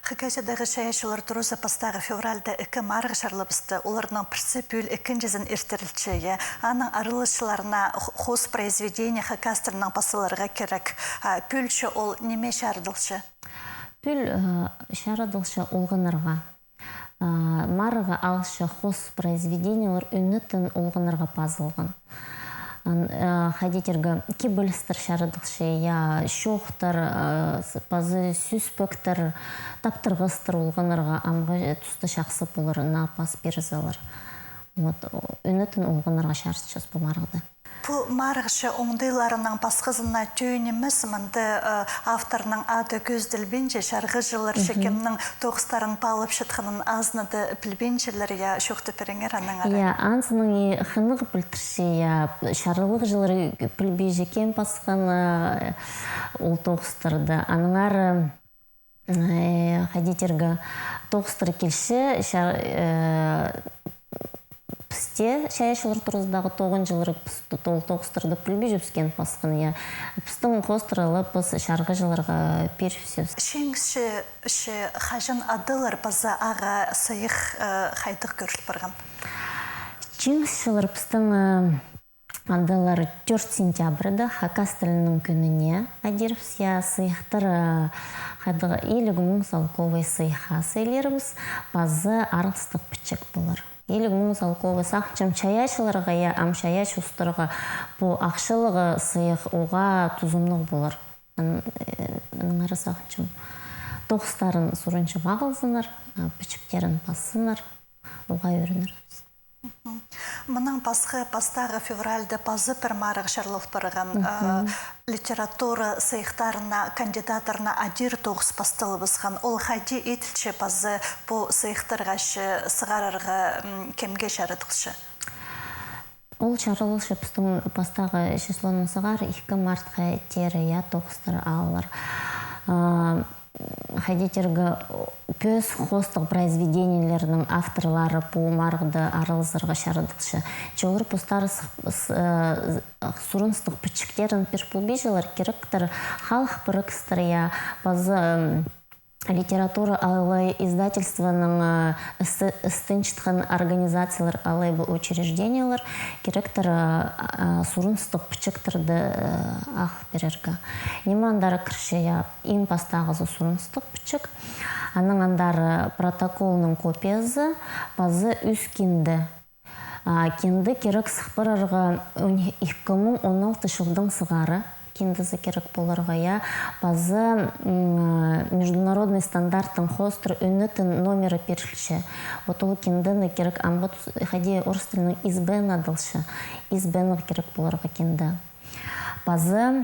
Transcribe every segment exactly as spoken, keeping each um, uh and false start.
Хакасиядағы чайаачылар туразы пастағы февральда ікі марығ чарлабысты, оларның пірсі пӱӱл ікінҷізін иртірілче, я. Аның араласчыларына х-, хоос произведение хакас тілінең пас саларға кирек. А пӱӱл че ол ниме чарыдылча? Пӱӱл, э, чарыдылча олғаннарға. А, марығға алча хоос произведениелер ӱнетін олғаннарға пазылған. Ан, э, хайди тирге, кибелістер чарыдылча, я, чоохтар, э, с-, пазы сӧспектер, таптырғастар олғаннарға амғы туста чахсы полар, наа пас пирзелер. Вот, о, ӱнетін олғаннарға чарытчабыс пу марығда. Пу марығ че оңдайларының пасхазына тӧӧй нимес, мында, э, авторның ады кӧзіділбинче, чарғыҷылар че кемнің тоғыстарын паалапчатханын азынада пілбинчелер, я, чоохтап пиріңер аннаңар. Я, анзының и хынығ пілдірче, я, чарғыҷылар пілбинче кем пасхан, э, ол тоғыстарды. Аннаңар, э, хайди тирге, тоғыстар килче, ча-, э, пісте чайаачылар туразыдағы тоғынҷылар піс-, ол тоғыстарды пілбинчебіс кем пасхан, я. Пістің хоостар ла піс чарғыҷыларға пирібіс. Чиңісчі, че хаҷан адалар паза ағаа сыйых, э, хайдағ кӧріл парған? Чиңісчілер пістің, э, адалар тӧрт сентябрьда, хакас тілінің кӱніне адирбіс, я, сыйыхтар, э, хайдағ иліг муң салковай сыйыхха сыйлирбыс, паза аралыстығ пічік полар. Иліг муң салковай, сағынчам, чайаачыларға, я, ам чайаачы устарға пу ахчалығ сыйых уғаа тузымнығ полар. Ан-, э, аннаңар сағынчам, тоғыстарын сурынча ағылзыннар, а, пічіктерін пассыннар, уғаа ӧрінербіс. Мгм. Мынаң пасха, пастағы февральда паза пір марығ чарлал парған, э, литература сыйыхтарына кандидаттарына адир тоғыс пасталыбысхан. Ол хайди иділче паза пу сыйыхтарға че сығарарға, м, кемге чарыдылча? Ол чарылча пістің пастағы числоның сығара, ікі мартха теере, я, тоғыстар алар. А, хайди тирге, пӧзік хоостығ произведениелернің авторлары пу марығда араласарға чарыдылча. Че олар постары сых-, с-, э, сурыныстығ пічіктерін пир полбинчалар, киректер халых пірігістер, я, паза, м, литература алай издательствоның, э, істі-, істенчеткен организациялар алай ба учреждениелер киректер, э, э, сурыныстығ пічіктерді, э, ағыл пирерге. Ниме андар кірче, я, иң пастағызы сурыныстығ пічік. Аның андар протоколның копиязы, паза ӱс кинде. А, кинде кирек сых парарға он-, ікі муң он алты чылдаң сығара. Киндезі кирек поларға, я. Паза, м, международный стандарттың хоостыра ӱнетін номері пирілче. Вот ол киндені кирек, амғы тус-, хайди орыс тілінең ИСБН адалча. ИСБН-ға кирек поларға кинде. Паза,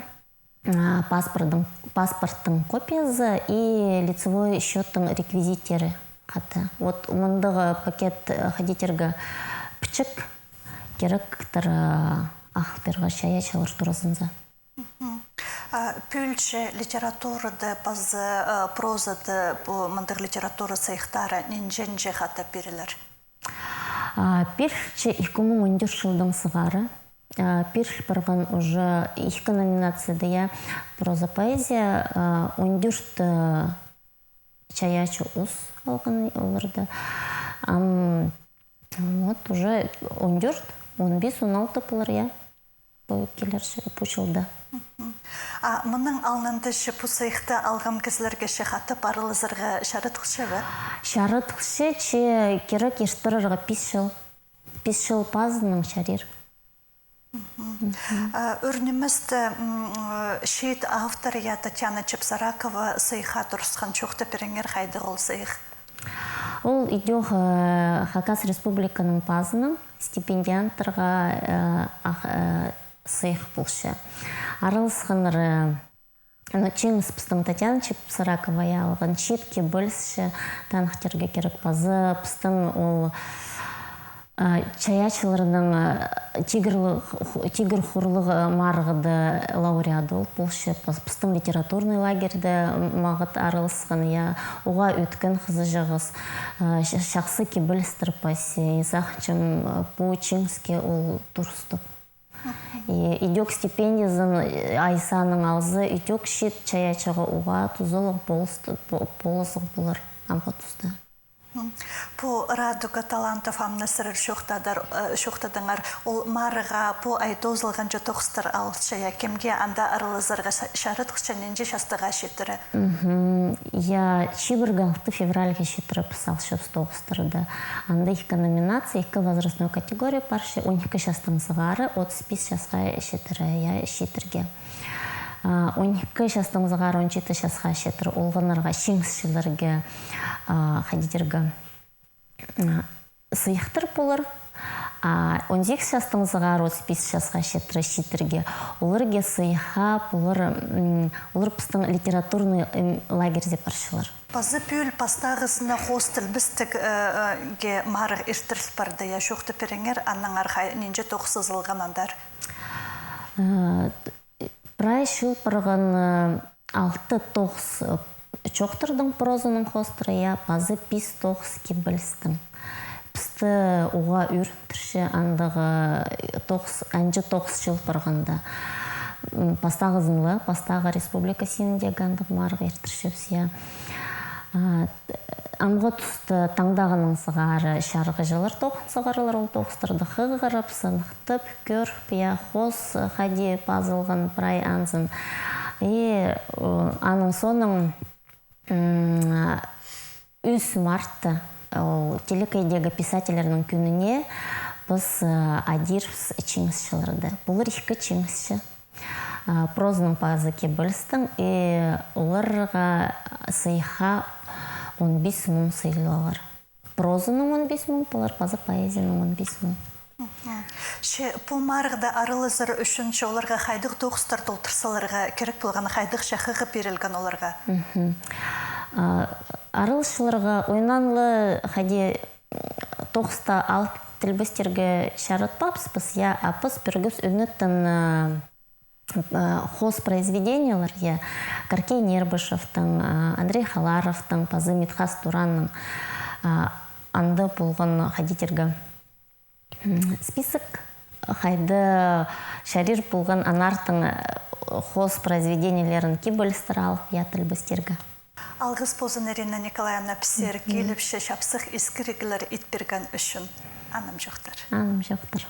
а, паспорттың, паспорттың копиязы и лицевой счёттың реквизиттері хада. Вот мындағ пакет, э, хайди тирге, пічік киректер, э, ағыл пирерге чайаачылар туразынзар. Мгм. А пӱӱл че литературада паза, э, прозада пу мындағ литература сыйыхтары нинҷе-нинҷе хада пирілер? А, пирілче ікі муң он тӧрт чылдаң сығара. А, пиріл парған уже ікі номинацияда, я, проза, поэзия, а, он тӧрт, а, чайаачы ус алған оларда. Ам, вот уже он тӧрт, он пис, он алты полар, я. Пу килерче, пу чылда. Мгм. А мының алнында че пу сыйыхты алған кізілерге че хатап араласарға чарыдылча ба? Чарыдылча, че кирек иртірерге пис чыл. Пис чыл пазынаң чарир. Мгм. Мгм. А, ӱр ниместе, м, чиит автор, я, Татьяна Чепсаракова сыйыхха турысхан, чоохтап пиріңер, хайдағ ол сыйых? Ол идӧк, э, Хакас Республиканың пазынаң стипендианттарға, э, ах-, э, сыйых полча. Араласханнар, э, ну, чиңіс пістің Татьяна Чепсаракова, я, алған, чиит кибелісчі, таныхтирға кирек, паза пістің ол, э, чайаачыларның, э, «Тигір ху-, «Тигір хурлығ» марығда лауреат ол полча, пас-, пістің литературный лагерьде мағат араласхан, я, уғаа ӧткін хызыҷағыс, э, ча-, чахсы кибелістер пасча, и сағынчам, пу чиңіске ол турыстығ. И идӧк стипендиязын, э, ай санын алза, идӧк чиит, чайаачыға уғаа тузалығ полыс-, по-, полызығ полар амғы туста. Пу «Радуга талантов» амды сірер чоохтадар-, э, чоохтадыңар, ол марығға пу ай тоозылғанҷа тоғыстар алысча, я, кемге анда аралазарға ча-, чарадылча, нинҷе частығға читіре? Мгм. Я, чибіргі алты февральға читіре піс алчабыс тоғыстарды. Анда ікі номинация, ікі возрастной категория парча, он ікі частаң сығара отыс пис часта читіре, я, чииттерге. А, он ікі частаң сығара он читі часта читіре олғаннарға, чиңісчілерге, а, хайди тирге, а, сыйыхтар полар. А он сигіс частаң сығара отыс пис часта читіре чииттерге, оларға сыйыхха полар, м, олар пістің литературный, м, лагерьзер парчалар. Пазы пӱӱл пастағызына хоос тілбестіг, э, э, ге марығ иртіріл парды, я, чоохтап пиріңер, аннаңар хай, нинҷе тоғыс сызылған андар? Э, Прай чыл парған, э, алты тоғыс, э, чоохтарның, прозаның хоостыра, я, пазы пис тоғыс кибелістің. Пісті уғаа ӱгрентірче андағ, э, тоғыс, анҷа тоғыс чыл парғанда. М, пастағызын ла, пастағы республика синіндегі андағ марығ иртірчебіс, я. А, амғы туста таңдағынаң сығара чарғыҷылар тоғын сығаралар, ол тоғыстарды хығырып, сыныхтап, кӧріп, я, хоос хайди пазылған прай анзын. И, э, аның соонаң, м, ӱс мартта, ол телекейдегі писательлернің кӱніне піс, э, адирбыс чиңісчілерді. Пулар ікі чиңісчі. А, прозаның пазы кибелістің, и оларға сыйыхха он пис муң сыйлалар. Прозаның он пис муң полар, пазы поэзияның он пис муң. Мгм. Че пу марығда аралазар ӱчӱн че оларға хайдағ тоғыстар толтыр саларға кирек полған, хайдағ чахығ пирілген оларға? Мгм. А, араласчыларға ойнаң ла хайди тоғыста алып тілбестерге чаратпаабыс піс, я, а піс пірігіс ӱнеттең, а, а, хоос произведениелер, я, Каркей Нербышевтің, а, Андрей Халаровтың, пазы Митхас Туранның, а, анда полған хайди тирге, м, список, хайда чарир полған анартың, э, хоос произведениелерін кибелістер алып, я, тілбестерге. Алғыс ползын, Ирина Николаевна, піссер киліпче чапсых искіріглер ит пирген ӱчӱн. Анымҷохтар. Анымҷохтар.